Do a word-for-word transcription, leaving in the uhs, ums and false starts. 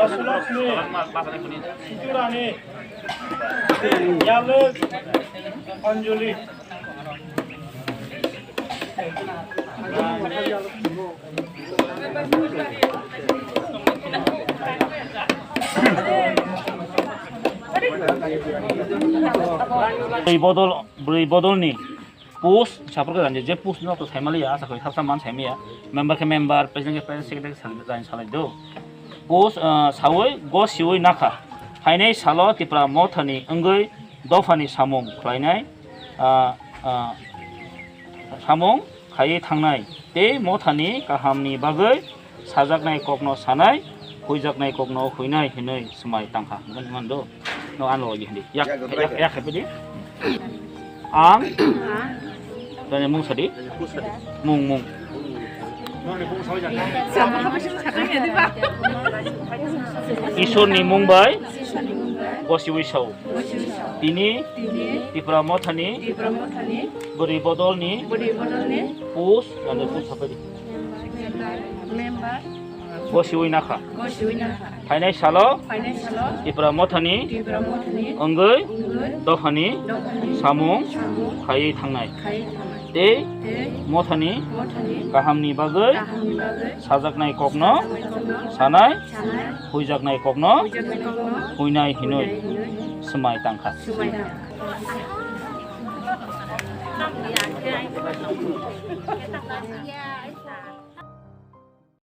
Sulokni Siturani Yalwk Anjali. Bwrwi bodol, bwrwi bodolni post saphurkhe rani je post no to saimaliya, asa koi sabsa man saimaya. Member khe member, president khe president, secretary khe secretary salai do. Post, ah, sawi go siwi nakha. Phainai salo Tipra Mothani wngwi dophani samung khlainai, ah, ah, samung khaiwi thangnai tei Mothani kahamni bagwi sajaknai kokno sanai, huijaknai kokno huinai hinwi swmai tangkha. Hwnwi mando. No ano lagi hindi. Yak, yak, yak happy di. Ang. Tanya mung sadi. Mung, mung. Isorni mung bai. Gosi wisau. Tini. Tipra Mothani. Bwrwi bodolni. Post. Ano post hapai di. Member. Gosiwi nakha. Gosiwi nakha. Phainai salo. Phainai salo. Tipra Mothani. Tipra Mothani. Wngwi. Wngwi. Dophani. Dophani. Samung. Samung. Khaiwi thangnai. Khaiwi thangnai. Tei. Tei. Mothani. Mothani. Kahamni bagwi. Kahamni bagwi. Sajaknai kokno. Sajaknai kokno. Sanai. Sanai. Huijaknai kokno. Huijaknai kokno. Huinai hinwi. Huinai hinwi. Swmai tangkha. Swmai tangkha.